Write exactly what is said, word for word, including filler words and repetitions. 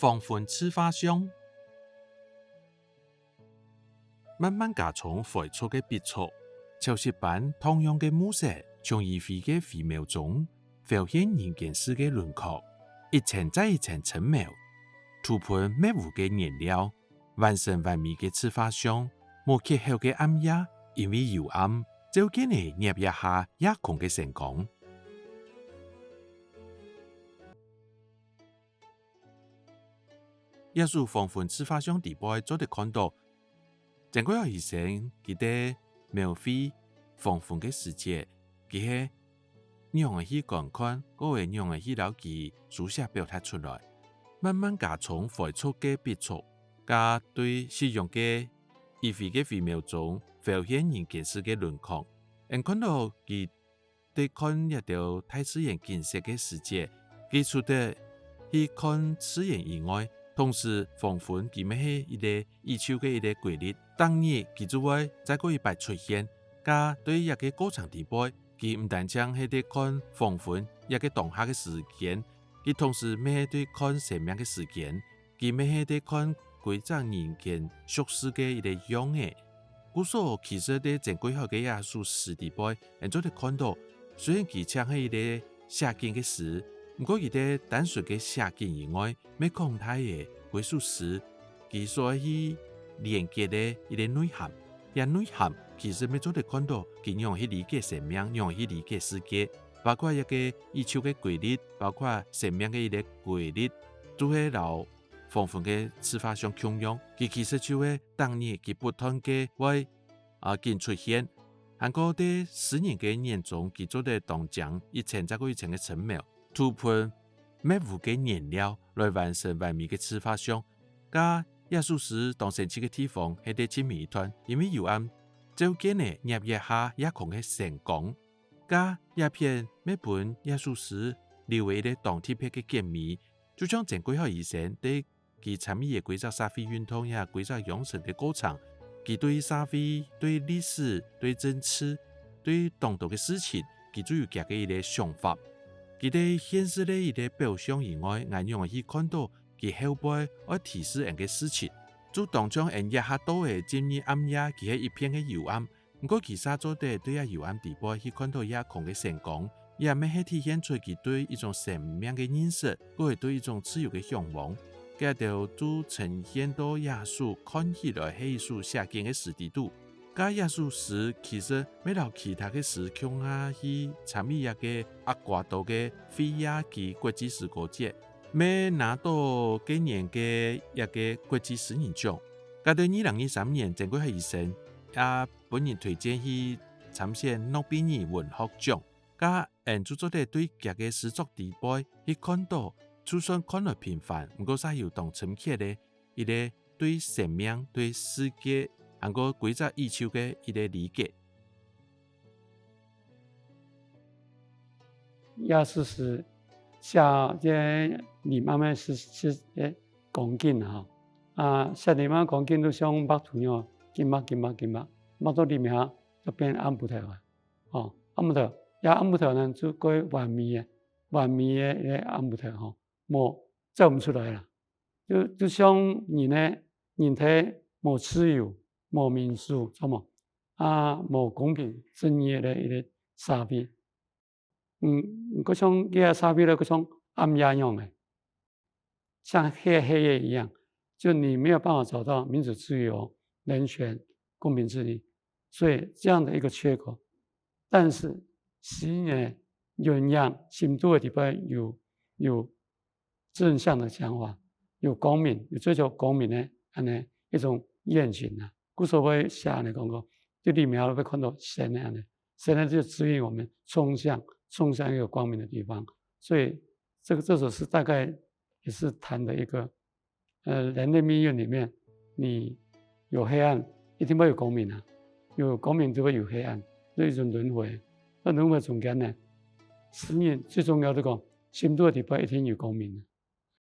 黃昏自畫像。漫漫家中飛出个筆觸，潮汐般蕩漾个暮色，像餘暉个飛苗中，浮現人間世个輪廓，一層再一層深描，塗噴墨澹个顏料， 完成完美个自畫像，無缺口个暗夜，因為幽暗，照見了煏一下夜空个星光。這首黃昏自畫像底背做得看到，曾貴學醫生佢在描繪黃昏个時節，佢係 仰仔去觀看，過會仰仔去摎佢書寫表達出來。漫漫家中飛出个筆觸，佮對夕陽个餘暉个飛苗中浮現人間世个輪廓。𫣆看到佢在看這兜大自然景色个時節，佢除忒去看自然以外，同時黃昏佢乜係一個宇宙个一個規律，逐日佢就會再過一擺出現。 該對這個過程底背，佢毋單淨係在看黃昏這個當下个時間，佢同時乜係在看生命个時間，佢乜係在看歸隻人間俗世个一個樣仔。故所其實在曾貴學个這首詩底背，𫣆做得看到，雖然佢淨係一個寫景个詩，毋過佢在單純个寫景以外，乜擴大了歸首詩 佢所愛去連結个一個內涵。這內涵其實乜做得看到佢仰去理解生命，仰去理解世界，包括一個宇宙个規律，包括生命个一個規律，都係摎黃昏个自畫像共樣。佢其實就係逐日佢不斷个會，啊，緊出現，還過在詩人个眼中，佢做得當將一層再過一層个深描，塗噴墨澹个顏料來完成完美个自畫像。該這首詩當生趣个地方，係在盡尾一段，因為幽暗，照見了煏一下夜空个星光。該這片乜分這首詩留了一個當特別个結尾，就像曾貴學醫生在佢參與个歸隻社會運動也歸隻養成个過程，佢對社會、對歷史、對政治、對當多个事情，佢都有佢个一個想法。佢在現實个一個表象以外，𠊎仰去看到 佢後背愛提示𫣆个事情。就當像𫣆這下到个今日暗夜，佢係一片个幽暗，毋過佢煞做得對這幽暗底背去看到夜空个星光，也乜係體現出佢對一種生命个認識，過係對一種自由个向往。這兜都呈現到這首看起來係一首寫景个詩底肚。 該這首詩其實乜摎其他个詩共下去參與這個厄瓜多个費亞基國際詩歌節，乜拿到該年个這個國際詩人獎。該在二零二三年，曾貴學醫生也分人推薦去參選諾貝爾文學獎。該𫣆就做得對佢个詩作底背去看到，就算看來平凡，毋過煞有當深刻个 一個對生命、對世界，還過歸隻宇宙个一個理解。也係寫這離暗个時，時，欸，光景啊，啊，寫離暗光景就像畫圖樣，緊畫，緊畫，緊畫，畫到臨尾就變暗晡頭啊。哦，暗晡頭，這暗晡頭呢，就過完美个，完美个，个暗晡頭吼，無，走毋出來啦。 就，就像人呢，人體無自由、無民主，著無？啊，無公平、正義个一個社會。嗯，毋過像這個社會呢，就像暗夜樣个，像黑黑夜一樣，就你沒有辦法找到民主、自由、人權、公平正義，所以這樣的一個缺口。但是，詩人呢，有影，心肚个地方有，有 正向的想法，有光明，有追求光明的恁呢一種願景啊。故所會寫恁呢講過，就裡面會看到神的恁呢，神呢就指引我們衝向，衝向一個光明的地方。所以這個，這首詩大概也是談的一個，呃，人類命運裡面，你有黑暗，一定會有光明啊，有光明就會有黑暗，這一種輪迴。那輪迴中間呢，詩人最重要的講， 心肚个地方一定有光明。